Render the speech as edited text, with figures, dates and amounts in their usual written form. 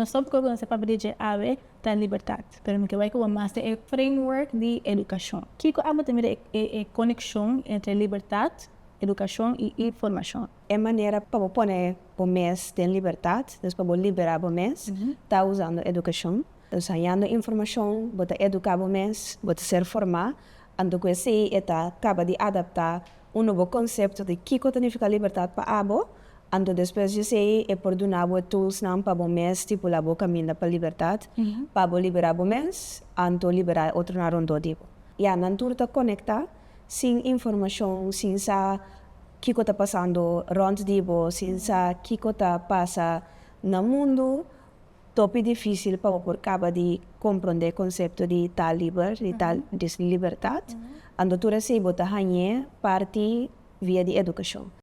Nos tópiko ku nos ta papia di dje awe ta libertat, pero mi ke bai ku bo mas den e framework di edukashon. Kiko abo ta mira e konekshon entre libertat, edukashon i informashon? E manera pa bo pone bo mes den libertat, dus pa bo liberá bo mes, ta usando edukashon. Dus hañando informashon, bo ta eduká bo mes, bo ta ser formá, anto ku esei e ta kaba di adaptá un nobo konsepto di kiko ta nifiká libertat pa abo, anto despues di esei e por duna bo e toolsnan pa bo mes stipulá bo kaminda pa libertat, pa bo liberá bo mes, anto liberá e otronan rondó di bo. Ya, nan tur ta konektá, sin informashon, sin sa kiko ta pasando rònt di bo, sin sa kiko ta pasa na mundu, topi difísil pa bo por kaba di komprondé konsepto di ta liber, di ta di libertat. Anto tur esei bo ta hañ'é parti via di edukashon.